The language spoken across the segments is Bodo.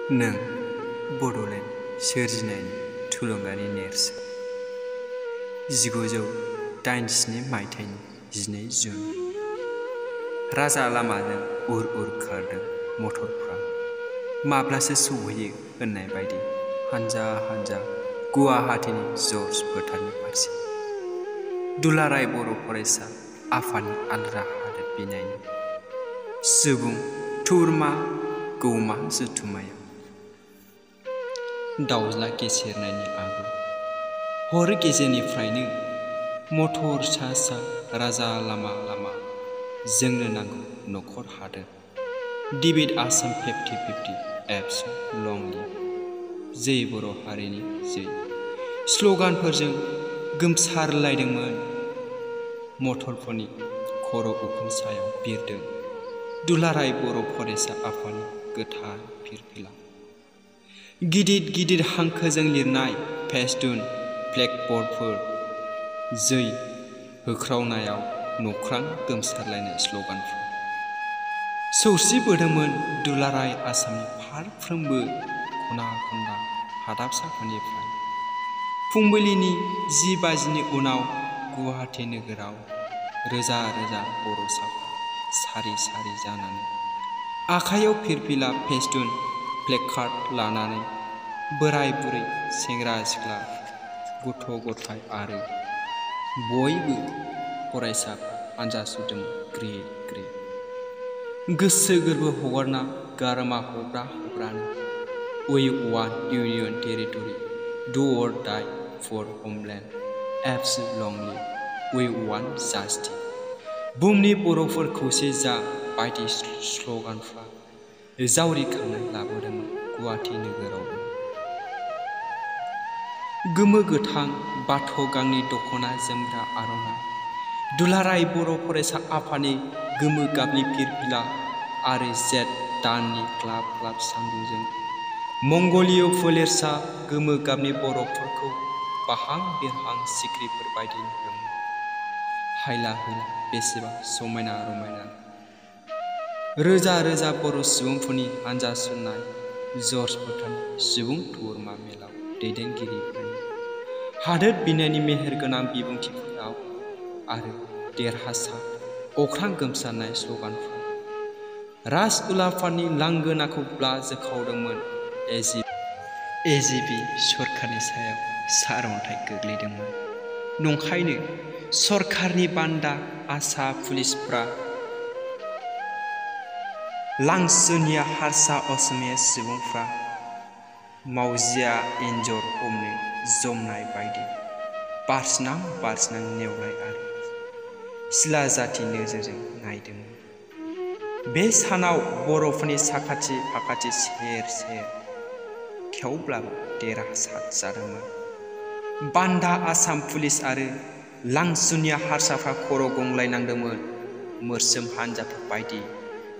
नों बड'लेण्ड सोरजिनायनि थुलुंगानि नेरसोन 1987 मायथाइनि 12 जुन राजा लामाजों उर उर खारदों मटरफ्रा माब्लासो सौहैयो होननाय बायदि हानजा हानजा गुवाहाटीनि जर्ज फोथारनि फारसे दुलाराय बर' फरायसा आफादनि आद्रा हादोर बिनायनि सुबुं थुरमा गौमा जथुम्मायाव दाउज्ला गेसेरनायनि आगु हर गेजेरनिफ्रायनो मटर सा सा राजा लामा लामा जोंनो नांगौ न'खर हादोर डिबेट आसाम 50-50 एबसु लं लिभ जै बर' हारिनि जै स्ल'गानफोरजों गोमसारलायदोंमोन मटरफोरनि खर' उखुम सायाव बिरदों दुलाराय बर' फरायसा आफादनि गोथार फिरफिला गिदिर गिदिर हांखोजों लिरनाय फेस्टुन ब्लेकबर्डफोर जै होख्रावनायाव नख्रां गोमसारलायनाय स्ल'गानफोर सौसिबोदोंमोन दुलाराय आसामनि फारफ्रोमबो खना खनला हादाबसाफोरनिफ्राय फुंबिलिनि 10 बाजिनि उनाव गुवाहाटी नोगोराव रोजा रोजा बर'साफोर सारि सारि जानानै आखायाव फिरफिला फेस्टुन प्लेकार्ड लानानै बोराय बुरै सेंग्रा सिख्ला गथ' गथाय आरो बयबो फरायसाफ्रा हानजा सुरदोंमोन ग्रिद ग्रिद गोसो गोरबो हगारना गारामा हब्रा हब्रानो we want union territory do or die for homeland ABSU long live we want justice बुहुमनि बर'फोर खौसे जा बायदि स्ल'गानफ्रा जावरिखांनाय लाबोदोंमोन गुवाहाटी नोगोरावबो गोमो गोथां बाथ' गांनि दख'ना जोमग्रा आर'नाइ दुलाराय बर' फरायसा आफादनि गोमो गाबनि फिरफिला आरो जेठ दाननि ग्लाब ग्लाब सान्दुंजों मंगलिय फोलेरसा गोमो गाबनि बर'फोरखौ बाहां बिरहां सिख्रिफोर बायदि नुदोंमोन हायला हुइला बेसेबा समायना रमायना रोजा रोजा बर' सुबुंफोरनि हानजा सुरनाय जर्ज फोथारनि सुबुं थुरमा मेलाव दैदेनगिरिफोरनि हादोर बिनायनि मेहेरगोनां बिबुंथिफोराव आरो देरहासार अख्रां गोमसारनाय स्ल'गानफोर राज उलाफादनि लांगोनाखौ जोखावदोंमोन एजिबि सरकारनि सायाव सारअन्थाइ गोग्लैदोंमोन नंखायनो सरकारनि बान्दा आसा पुलिसफ्रा लांसुनिया हारसा असमिया सुबुंफ्रा मावजिया एन्जर हमनो जमनाय बायदि बारसिनां बारसिनां नेवलाय आरो सिला जाथि नोजोरजों नायदोंमोन बे सानाव बर'फोरनि साखाथि फाखाथि सेर सेर थेवब्लाबो देरहासार जादोंमोन बान्दा आसाम पुलिस आरो लांसुनिया हारसाफ्रा खर' गंलायनांदोंमोन मोस्रोम हानजाफोर बायदि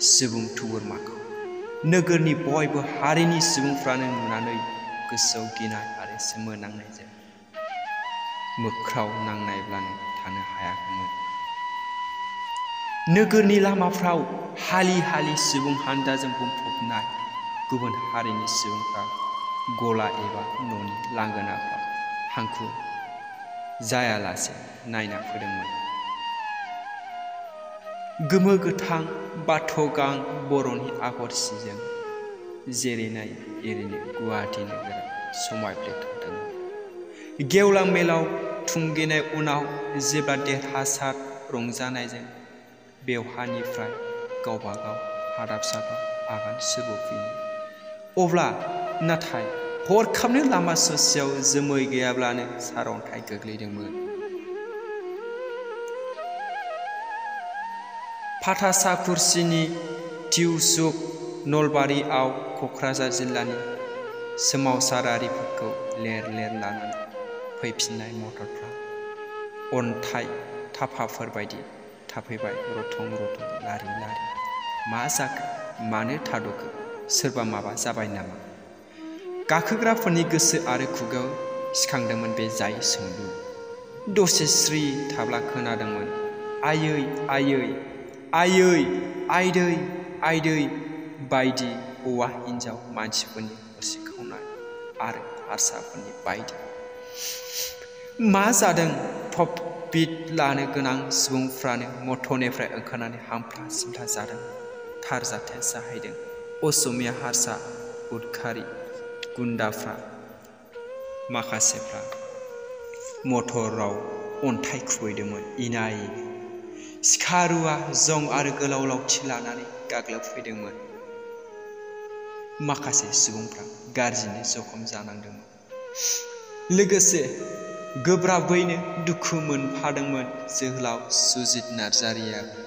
सुबुं थुबुरमाखौ नोगोरनि बयबो हारिनि सुबुंफ्रानो नुनानै गोसोआव गिनाय आरो सोमोनांनायजों मोख्राव नांनायब्लानो थानो हायाखैमोन नोगोरनि लामाफ्राव हालि हालि सुबुं हानजाजों बुंफबनाय गुबुन हारिनि सुबुंफ्रा गला एबा न'नि लांगोनाफ्राव हांखु जायालासे नायना फैदोंमोन गोमो गोथां बाथ' गां बर'नि आगर सिजों जेरै नायो एरैनो गुवाहाटी नोगोरा समायफ्लेथारदोंमोन गेवलां मेलाव थुंगेनाय उनाव जेब्ला देरहासार रंजानायजों बेवहानिफ्राय गावबागाव हादाबसाफ्राव आगान सुरबोफिनो अब्ला नाथाय हरखाबनो लामा ससेयाव जोमै गैयाब्लानो सारअन्थाइ गोग्लैदोंमोन फाथासाखुरसिनि तिउसुक नलबारियाव क'क्राझार जिल्लानि सोमावसारारिफोरखौ लेर लेर लानानै फैफिननाय मटरफ्रा अन्थाइ थाफाफोर बायदि थाफैबाय रथं रथं लारि लारि मा जाखो मानो थाद'खो सोरबा माबा जाबाय नामा गाखोग्राफोरनि गोसो आरो खुगायाव सिखांदोंमोन बे जाय सोंलु दसे स्रि थाब्ला खोनादोंमोन आयै आयै आयै आयदै आयदै बायदि हौवा हिन्जाव मानसिफोरनि उसिखावनाय आरो हारसाफोरनि बायदि। मा जादों? प्रफिट लानो गोनां सुबुंफ्रानो मठनिफ्राय ओंखारनानै हामफ्ला सिमफ्ला जादों। थार जाथाया जाहैदों असमिया हारसा उदखारि गुन्दाफ्रा माखासेफ्रा मटराव अन्थाइ खुबैदोंमोन इनायनो। सिखा रुवा जं आरो गोलाव लावथि लानानै गाग्लोबफैदोंमोन। माखासे सुबुंफ्रा गाज्रिनो जखम जानांदोंमोन। लोगोसे गोब्राबैनो दुखु मोनफादोंमोन जोहोलाव सुजित नार्जारियाबो।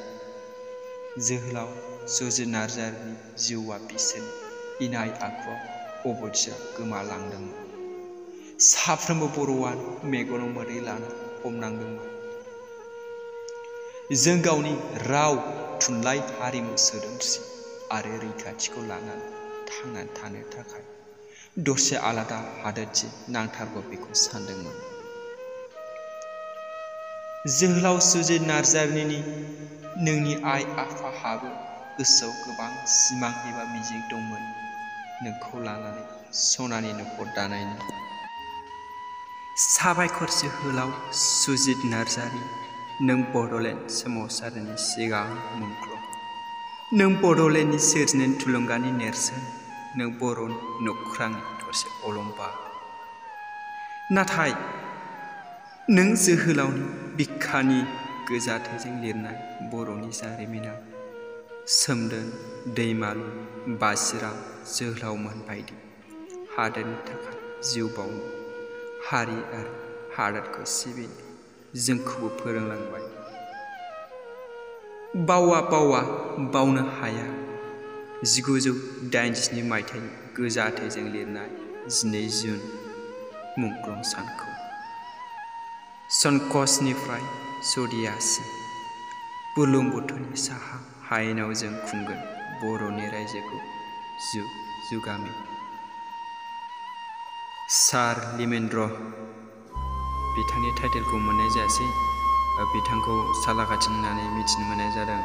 जोहोलाव सुजित नार्जारिनि जिउआ बिसोरनि इनाय आखुआव अबथिरा गोमालांदोंमोन। साफ्रोमबो बर'आनो मेगनाव मोदै लाना हमनांदोंमोन। जों गावनि राव थुनलाइ हारिमु सोदोमस्रि आरो रैखाथिखौ लानानै थांनानै थानो थाखाय दरसे आलादा हादोरथि नांथारगौ बेखौ सानदोंमोन। जोहोलाव सुजित नार्जारिनि नोंनि आइ आफाहाबो गोसोआव गोबां सिमां एबा मिजिं दंमोन नोंखौ लानानै सनानि न'खर दानायनि। साबायखर जोहोलाव सुजित नार्जारि, नों बड'लेण्ड सोमावसारनायनि सिगां मुंख्लं। नों बड'लेण्डनि सोरजिनायनि थुलुंगानि नेरसोन। नों बर'नि नखोरांनि थरसे अलंबार। नाथाय नों जोहोलावनि बिखानि गोजा थैजों लिरनाय बर'नि जारिमिनाव सोमदोन, दैमालु, बासिराम जोहोलावमोन बायदि हादोरनि थाखाय जिउ बाउनो, हारि आरो हादोरखौ सिबिनो जोंखौबो फोरोंलांबाय। बावा बावनो हाया 1987 मायथाइनि गोजा थैजों लिरनाय 12 जुन मुंख्लं सानखौ। संकसनिफ्राय सदियासिम बुरलुंबुथुरनि साहा हायेनाव जों खुंगोन बर'नि रायजोखौ जुग जुगामि। सार लिमेन्द्र बिथांनि टाइटेलखौ मोननाय जायासै, बिथांखौ सालाकाथि होननानै मिथिनो मोननाय जादों।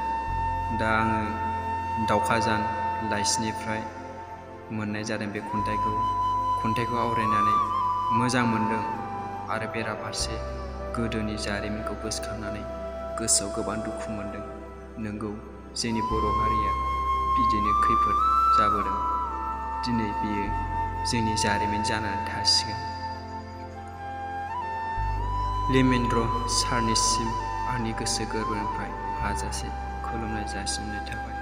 दा आङो दावखाजान लाइसिनिफ्राय मोननाय जादों बे खन्थाइखौ आवरायनानै मोजां मोनदों आरो बेराफारसे गोदोनि जारिमिनखौ गोसोखांनानै गोसोआव गोबां दुखु मोनदों। नोंगौ, जोंनि बर' हारिया बिदिनो खैफोद जाबोदों। दिनै बियो जोंनि जारिमिन जानानै थासिगोन। लिमेन्द्र सारनिसिम आंनि गोसो गोरबोनिफ्राय हाजासे खुलुमनाय जासिनाय थाबाय।